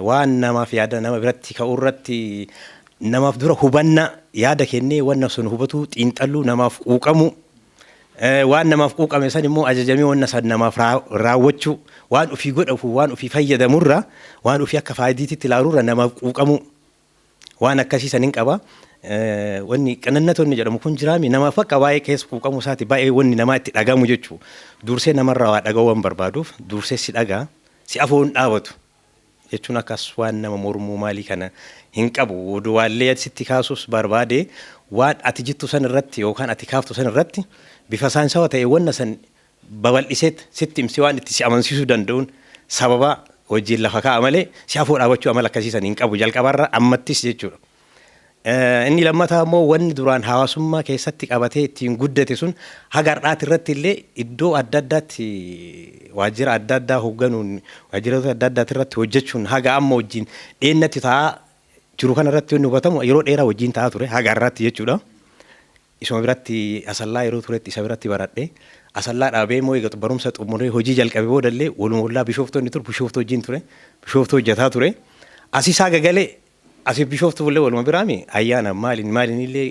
[SPEAKER 6] waan namaaf yaada nama biratti ka'uu irratti namaaf dura hubannaa yaada kennee wanna sun hubatu, xiinxalluu, namaaf quuqamu, waan namaaf quuqame san immoo ajajamee wanna san namaaf raawwachuu, waan ofii godhafu, waan ofii fayyadamurra, waan ofii akka faayidiititti ilaaluurra namaaf quuqamu, waan akkasii san hin qaba. Wanni qanannatoonni jedhamu kun jiraami namaaf bakka baay'ee keessa quuqamuu isaati baay'ee wanni namaa itti dhagamu jechuudha. Dursee namarraa waa dhaga'uu waan barbaaduuf dursee si dhagaa, si afoon dhaabatu jechuun akkas waan nama mormuu maalii kana hin qabu. Waallee sitti kaasuus barbaade waan ati jettu san irratti yookaan ati kaaftu san irratti bifa saayinsawaa ta'e wanna san babal'iseet sitti himsi, waan itti si amansiisuu danda'uun sababa hojiin lafa kaa'a malee si afoo dhaabachuu amala akkasii san hin qabu jalqabarra ammattis jechuudha. Inni lammataa immoo wanni duraan hawaasummaa keessatti qabatee ittiin guddate sun haga har'aati irratti illee iddoo adda addaatti waajjira adda addaa hoogganuun, waajjiroota adda addaati irratti hojjechuun haga amma wajjin dheennatti ta'aa jiru kana irratti wanni hubatamu yeroo dheeraa wajjin ta'aa ture haga har'aatti jechuudha. Isuma biratti Asallaa yeroo turetti isa biratti baradhe. Asallaa dhaabee immoo eega barumsa xumuree hojii jalqabe boodallee waluma ollaa Bishooftuu inni ture, Bishooftuu wajjin ture. Bishooftuu hojjetaa ture. Asis haga galee asii Bishooftuu illee waluma biraami ayyaana maaliin maaliin illee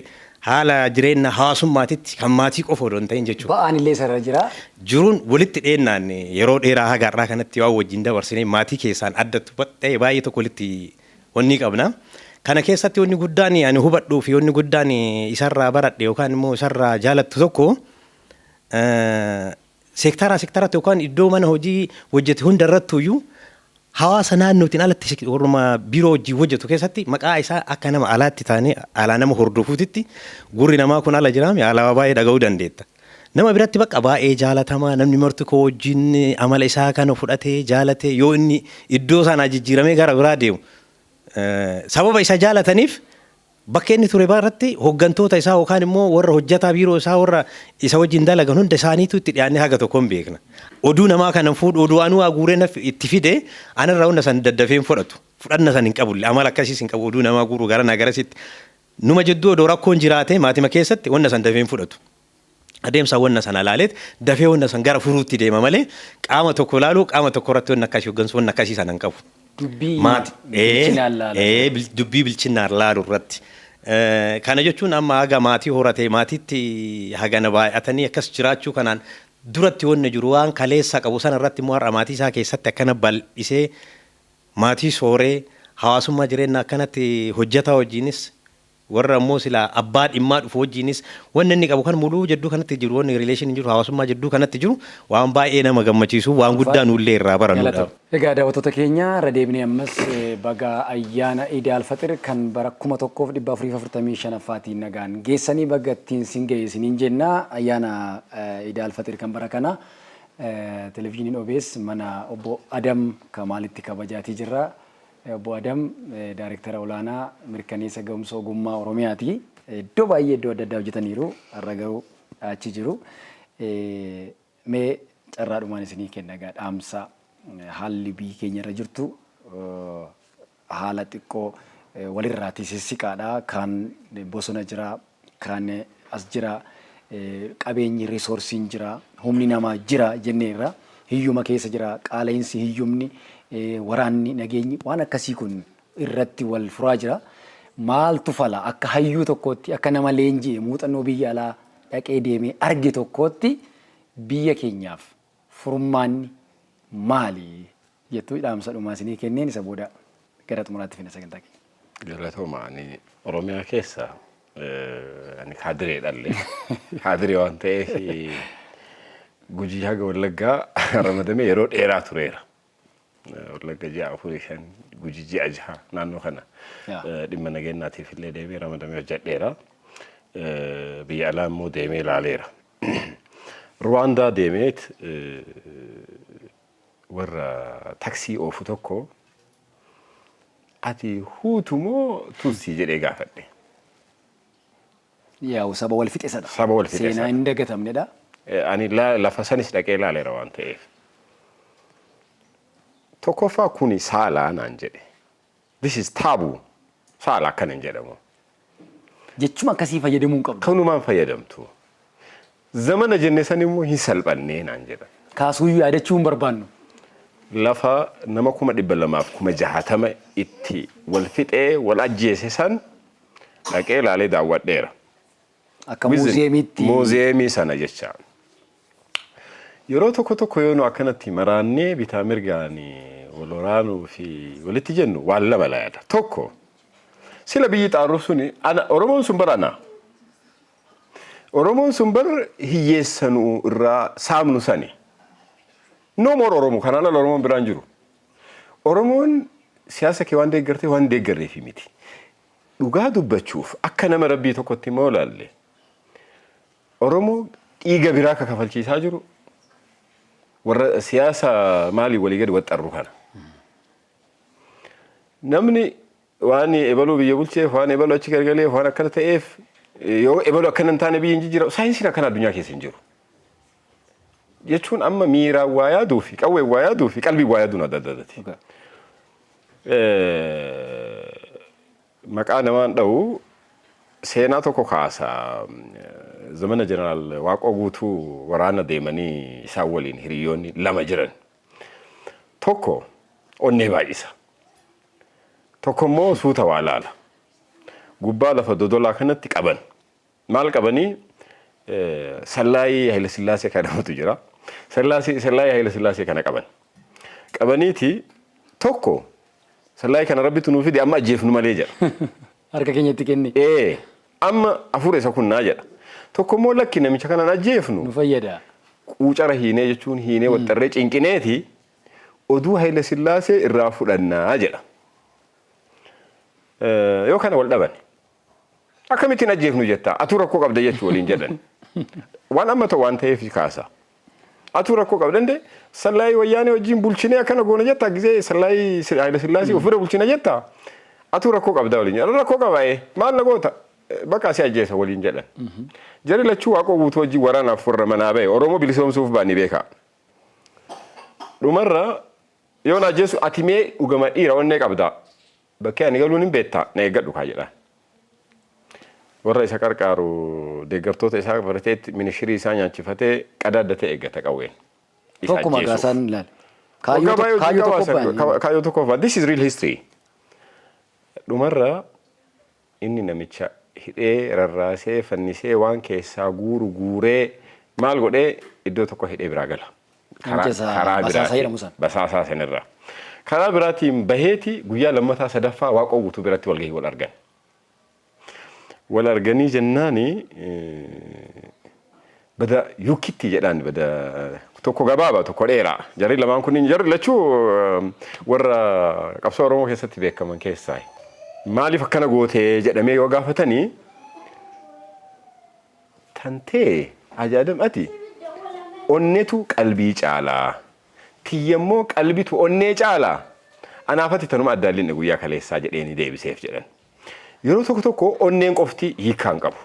[SPEAKER 6] haala jireenya hawaasummaatitti kan maatii qofa odoo hin ta'in jechuudha.
[SPEAKER 2] Ba'aan illee sarara jira.
[SPEAKER 6] Jiruun walitti dheennaan yeroo dheeraa haga har'aa kanatti waan wajjin dabarsine maatii keessaan addatti ta'e baay'ee tokko walitti wanni qabna. Kana keessatti wanni guddaan ani hubadhuu fi wanni guddaan isarraa baradhe yookaan immoo isarraa jaalattu tokko seektaraa seektaratti yookaan iddoo mana hojii hojjete hundarrattuyyuu hawaasa naannootiin alatti warruma biiroo hojii hojjetu keessatti maqaa isaa akka nama alaatti taanee alaa nama hordofuutitti gurri namaa kun ala jiraame alaabaa baay'ee dhaga'uu dandeetta. Nama biratti bakka baay'ee jaalatamaa, namni marti koo wajjin amala isaa kana fudhatee jaalatee, yoo inni iddoo sanaa jijjiiramee gara biraa deemu sababa isa jaalataniif Bakka inni ture irratti hooggantoota isaa yookaan immoo warra hojjetaa biiroo isaa, warra isa wajjin dalagan hunda isaaniitu itti dhiyaannee haga tokko hin beekna. Oduu namaa kana fuudhu, oduu anuu guuree itti fide anarraa hunda san daddafee hin fudhatu. Fudhanna san hin qabu, amala akkasiis hin qabu, oduu namaa guuruu gara naa garasitti. Numa jidduu odoo rakkoon jiraate maatima keessatti wanna san dafee hin fudhatu. Adeemsa wanna sana ilaaleet dafee wanna san gara furuutti deema malee qaama tokko ilaaluu, qaama tokko irratti wanna akkasii hooggansu, wanna akkasii sana hin qabu.
[SPEAKER 2] Dubbii
[SPEAKER 6] Maati
[SPEAKER 2] bilchinaan laalu.
[SPEAKER 6] Dubbii bilchinaan laalu irratti. Kana jechuun amma haga maatii horatee maatiitti hagana baay'atanii akkas jiraachuu kanaan duratti wanni jiru waan kaleessa qabu sana irratti immoo har'a maatii isaa keessatti akkana bal'isee, maatii sooree, hawaasummaa jireenya akkanatti hojjetaa wajjinis, warra immoo silaa abbaa dhimmaa dhufu wajjinis wanni inni qabu kan muluu jidduu kanatti jiru, wanni relation jiru, hawaasummaa jidduu kanatti jiru waan baay'ee nama gammachiisu, waan guddaa nullee irraa baranudha.
[SPEAKER 2] Egaa daawwattoota keenya, irra deebinee ammas baga ayyaana Iid Alfaxir kan bara 1445ffaatiin nagaan geessanii, baga ittiin sin ga'e isiniin jenna. Ayyaana Iid Alfaxir kan bara kana televezyiiniin OBS mana obbo Adam Kamaalitti kabajaatii jirra. Obbo Adam Daayirektara olaanaa mirkaneessa ga'umsa ogummaa Oromiyaati. Iddoo baay'ee, iddoo adda addaa hojjetaniiru. Har'a garuu achi jiru. Mee carraadhumaan isinii kenna egaa dhaamsa. Haalli biyyi keenya irra jirtu haala xiqqoo walirraatii sissiqaadha. Kaan bosona jira, kaan as jira, qabeenyi resourceiin jira, humni namaa jira jenneerra. Hiyyuma keessa jira, qaala'insi, hiyyumni, waraanni, nageenyi waan akkasii kun irratti wal furaa jira. Maaltu fala? Akka hayyuu tokkootti, akka nama leenji'e, muuxannoo biyya alaa dhaqee deemee arge tokkootti, biyya keenyaaf furmaanni maali jettuu dhaamsa dhumaa isinii kenneen isa booda gara xumuraatti fina sagantaa keenya.
[SPEAKER 1] Galatooma. Ani Oromiyaa keessa ani kaadiree dhalle. Kaadiree waan ta'eef Gujii haga Wallaggaa ramadamee yeroo dheeraa tureera. Wallagga ji'a afurii shan, Gujii ji'a 6 naannoo kana dhimma nageenyaatiif illee deemee ramadamee hojjedheera. Biyya alaa immoo deemee ilaaleera. Ruwaandaa deemeet warra taksii oofu tokko, "Ati Huutu moo Tutsii?" jedhee gaafadhe.
[SPEAKER 2] Yaa'u saba wal fixe sana.
[SPEAKER 1] Saba wal fixe
[SPEAKER 2] Seenaa
[SPEAKER 1] sana.
[SPEAKER 2] hin dagatamnedha.
[SPEAKER 1] Ani lafa sanis dhaqee ilaaleera waan ta'eef. "Tokkoffaa kuni saalaa," naan jedhe. "This is taboo. Saala akkana hin jedhamu."
[SPEAKER 2] Jechuma akkasii fayyadamuu hin qabdu.
[SPEAKER 1] Kanumaan fayyadamtu. "Zamana jenne san immoo hin salphannee," naan jedha.
[SPEAKER 2] Kaasuuyyuu yaadachuu hin barbaannu.
[SPEAKER 1] Lafa nama 260,000 itti wal fixee wal ajjeese san dhaqee ilaalee daawwadheera.
[SPEAKER 2] Akka muuziyeemiitti.
[SPEAKER 1] Muuziyeemii sana jecha. Yeroo tokko tokko yoo nu akkanatti maraannee bitaa mirgaan wal waraanuu fi walitti jennu waan lama yaada. Tokko, sila biyyi xaarru suni ana, Oromoon sun bara ana. Oromoon sun bar hiyyeessanuu irraa saamnu sani. No more Oromoo, kanaan ala Oromoon biraan jiru. Oromoon siyaasa kee waan deeggartee waan deeggarreefi miti. Dhugaa dubbachuuf akka nama rabbii tokkotti immoo ilaalle, Oromoo dhiiga biraa akka kafalchiisaa jiru warra siyaasa maalii walii gadi waxxarru kana. Namni waan ebaluu biyya bulcheef, waan ebaluu achi gargaleef, waan akkana ta'eef, yoo ebaluu akkana hin taane biyya hin jijjiiramu, saayinsiin akkana addunyaa keessa hin jiru. Jechuun amma miiraan waa yaaduu fi qawween waa yaaduu fi qalbiin waa yaaduun adda addati. Maqaa namaan dha'u, seenaa tokko kaasa. Zamana Jeneraal Waaqoo Guutuu waraana deemanii isaan waliin hiriyoonni lama jiran. Tokko onnee baay'isa. Tokko immoo suuta waa laala. Gubbaa lafa Dodolaa kanatti qaban. Maal qabanii? Sallaayii Haayila Sillaasee kadhamatu jira. Sallaayii Haayila Sillaasee kana qaban. Qabaniiti tokko, "Sallaayii kana Rabbitu nuu fide, amma ajjeefnu malee," jedha.
[SPEAKER 2] Harka keenyatti kenne.
[SPEAKER 1] Ee, amma hafuura isa kunnaa jedha. Tokko immoo, "Lakki, namicha kanaan ajjeefnu."
[SPEAKER 2] Nu fayyada.
[SPEAKER 1] Quucara hiinee jechuun hiinee waxxarree cinqineeti oduu Haayila Sillaasee irraa fudhannaa jedha. Yoo kana wal dhaban. "Akkamittiin ajjeefnu jettaa? Atuu rakkoo qabda jechuu," waliin jedhan. Waan amma ta'u waan ta'eef kaasa. "Atuu rakkoo qabda ndee, sallaayii wayyaanee wajjin bulchinee akkana goona jettaa, gisee sallaayii Haayila Sillaasee ofirra bulchina jettaa? Atuu rakkoo qabdaa waliin jedhan. Rakkoo qaba ee, maal na goota, bakka si ajjeesa waliin jedhan. Jarri lachuu Waaqoo Guutuu wajjin waraanaaf warra manaa bahe, Oromoo bilisoomsuuf ba'anii beekaa. Dhumarra yoo na ajjeesu, ati mee dhugama dhiira onnee qabdaa, bakkee ani galuun hin beektaa, na eeggadhu kaa jedhaan. Warra isa qarqaaru, deeggartoota isaa barateetti minishirii isaa nyaachifatee qadaaddatee eeggata qawween. Isa
[SPEAKER 2] Tokkuma
[SPEAKER 1] ajjeesuuf.
[SPEAKER 2] gaasaan ilaali.
[SPEAKER 1] Waggaa baay'ee
[SPEAKER 2] Kaayyoo tokko
[SPEAKER 1] hojii
[SPEAKER 2] ba'anii.
[SPEAKER 1] Kaayyoo tokko. This is real history. Dhumarra inni namicha hidhee, rarraasee, fannisee, waan keessaa guuru guuree, maal godhee, iddoo tokko hidhee biraa gala.
[SPEAKER 2] Namicha isa
[SPEAKER 1] Karaa
[SPEAKER 2] basaasaa
[SPEAKER 1] biraatiin-
[SPEAKER 2] jedhamu sana.
[SPEAKER 1] Basaasaa sanirraa. Karaa biraatiin baheeti guyyaa lammataa sadaffaa Waaqoo Guutuu biratti walgahii wal argan. Wal arganii jennaani, bada yuukitti jedhaan, bada tokko gabaabaa tokko dheeraa. Jarri lamaan kunniin, jarri lachuu warra qabsoo Oromoo keessatti beekaman keessaa. Maaliif akkana gootee jedhamee yoo gaafatanii, tantee ajaa'ib ati onnetu qalbii caalaa, tiyyammoo qalbitu onnee caalaa, anaafati tanuma addaan guyyaa kaleessaa jedheeni deebiseef jedhan. Yeroo tokko tokko onneen qofti hiikaa hin qabu.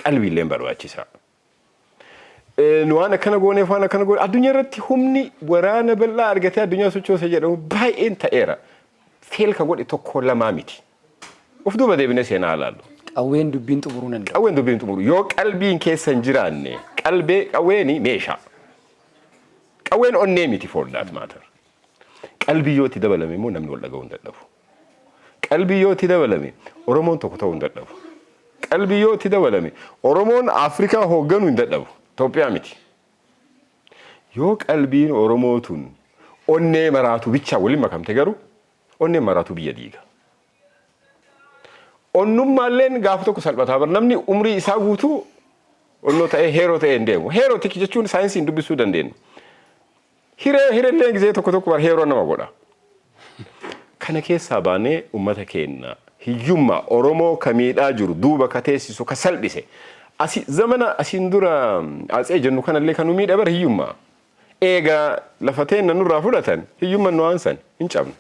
[SPEAKER 1] Qalbiilleen barbaachisaa. Nu waan akkana gooneef, waan akkana goone, addunyaa irratti humni waraana bal'aa argatee addunyaa sochoose jedhamu baay'een ta'eera. Fail ka godhe tokko lamaa miti. Of duuba deebinee seenaa ilaallu.
[SPEAKER 2] Qawween dubbiin xumuruu danda'u.
[SPEAKER 1] Qawween dubbiin xumuru. Yoo qalbiin keessa hin jiraanne, qalbee qawweeni meeshaa. Qawween onnee miti, for that matter. Qalbii yoo itti dabalame immoo namni wal dhaga'uu hin dadhabu. Qalbii yoo itti dabalame Oromoon tokko ta'uu hin dadhabu. Qalbii yoo itti dabalame Oromoon Afrikaa hoogganuu hin dadhabu. Itoophiyaa miti. Yoo qalbiin Oromoo tun onnee maraatu bichaa waliin makamte garuu, onneen maraatu biyya diiga. Onnummaalleen gaafa tokko salphataa bar, namni umrii isaa guutuu onnoo ta'ee hero ta'ee hin deemu. Hero tiki jechuun saayinsiin dubbisuu dandeenya. Hiree hirellee gisee tokko tokko bar hero nama godha. Kana keessaa baanee uummata keenya hiyyummaa Oromoo ka miidhaa jiru duuba ka teessisu, ka salphise. Asi zamana asiin dura atsee jennu kanallee kan nu miidha bar hiyyummaa. Eega lafa teenna nurraa fudhatan, hiyyummaan nu aansan hin cabne.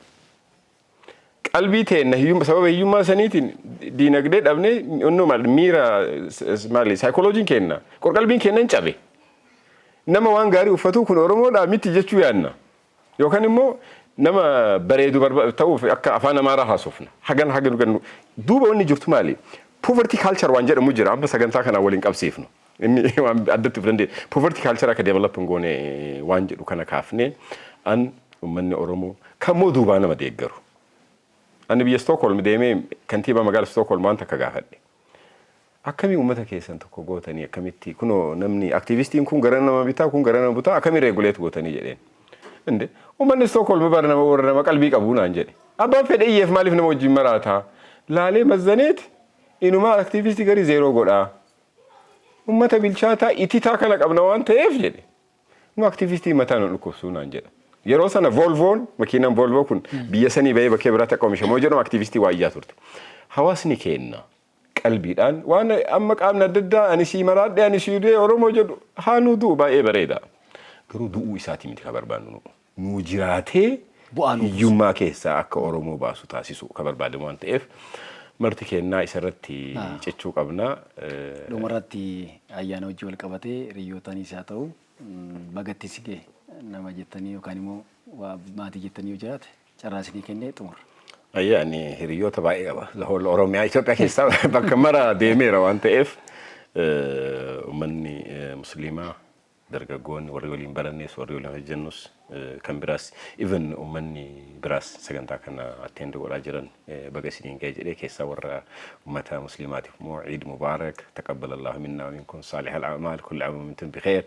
[SPEAKER 1] Qalbii teenna hiyyummaa, sababa hiyyummaa saniitiin diinagdee dhabnee, onnoo maal, miira maali, saayikolojiin keenna, qorqalbiin keenna hin cabe. Nama waan gaarii uffatu kun Oromoodhaa miti jechuu yaadna. Yookaan immoo nama bareedu ta'uuf akka afaan Amaaraa haasofna. Hagan hagan gannu. Duuba wanni jirtu maali? Poverty culture waan jedhamu jira, amma sagantaa kanaan waliin qabsiifnu. Inni waan addatti of danda'e. Poverty culture akka develop hin goone waan jedhu kana kaafnee, an uummanni Oromoo kammoo duubaa nama deeggaru. Ani biyya Stockholm deemee kantiibaa magaalaa Stockholm waan takka gaafadhe. Akkamii uummata keessan tokko gootanii, akkamitti kunoo namni aktiivistiin kun gara nama bitaa, kun gara nama butaa, akkamii regulate gootanii jedheen. Inde uummanni Stockholm bara nama warra nama qalbii qabu naan jedhe. Abbaan fedhe iyyeef maaliif nama wajjin maraataa? Laalee mazzaneet inumaa aktiivistii garii zero godhaa. Uummata bilchaataa ititaa kana qabna waan ta'eef jedhe. Nu aktiivistii mataa nu dhukkubsuu naan jedha. Yeroo sana Volvoon, makiinaan Volvoo kun biyya sanii bahee bakkee biraatti akka oomishamu jedhamu aktiivistii waa iyyaa turte. Hawaasni keenna qalbiidhaan waan amma qaamni adda addaa ani sii maraadhe, ani sii du'e Oromoo jedhu haa nu du'u, baay'ee bareeda. Garuu du'uu isaati miti ka barbaannu nu. Nuu jiraatee
[SPEAKER 2] bu'aa nuu
[SPEAKER 1] hiyyummaa keessaa akka Oromoo baasu taasisu ka barbaadamu waan ta'eef, marti keennaa isarratti cichuu qabna.
[SPEAKER 2] Dhumarratti ayyaana hojii wal qabatee hiriyootaanis haa ta'u, bagatti si ga'e nama jettanii yookaan immoo waa maatii jettanii yoo jiraate, carraa isinii kennee xumura.
[SPEAKER 1] Ayyaa, ani hiriyoota baay'ee qaba. The whole Oromiyaa, Itoophiyaa keessaa bakka mara deemeera waan ta'eef, uummanni Musliimaa, dargaggoonni warri waliin barannes, warri waliin hojjennus, kan biraas, even uummanni biraas sagantaa kana attend godhaa jiran, baga isiniin ga'e jedhee, keessaa warra uummata Musliimaatiif immoo Eid Mubaarak, taqabbalallahu minna wa minkum saalihal a'maal, kulli aam wa antum bikhair.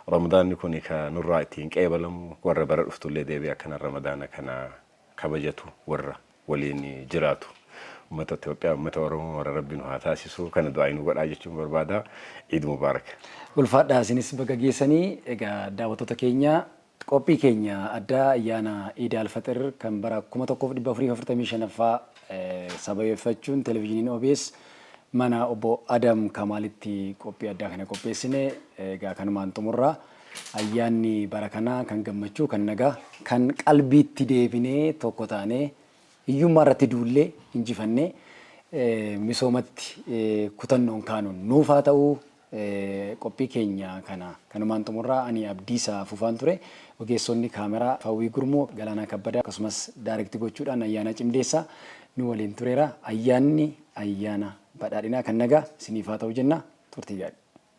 [SPEAKER 1] Ramadaanni kun ka nurraa ittiin qeebalamu, warra bara dhuftullee deebi'ee akkana Ramadaana kana kabajatu, warra waliin jiraatu ummata Itoophiyaa, ummata Oromoo warra Rabbi nu haa taasisu, kana du'aa nu godhaa jechuun barbaada. Eid Mubaarak.
[SPEAKER 2] Ulfaadhaa, isinis baga geessanii. Egaa daawwattoota keenya, qophii keenya addaa ayyaana Iid Alfaxir kan bara 1445ffaa sababeeffachuun televezyiiniin OBS mana obbo Adam Kamaalitti qophii addaa kana qopheessine egaa kanumaan xumurra. Ayyaanni bara kanaa kan gammachuu, kan nagaa, kan qalbiitti deebinee tokko taanee Hiyyummaa irratti duullee injifannee misoomatti kutannoon kaanuun nuuf haa ta'u. Qophii keenya kana kanumaan xumurraa. Ani Abdiisaa Fufaan ture. Ogeessonni kaameraa Fawwii Gurmuu, Galaanaa Kabbadaa, akkasumas direct gochuudhaan Ayyaana Cimdeessaa nu waliin tureera. Ayyaanni ayyaana badhaadhinaa kan nagaa isiniif haa ta'u jenna. Turtii gaarii.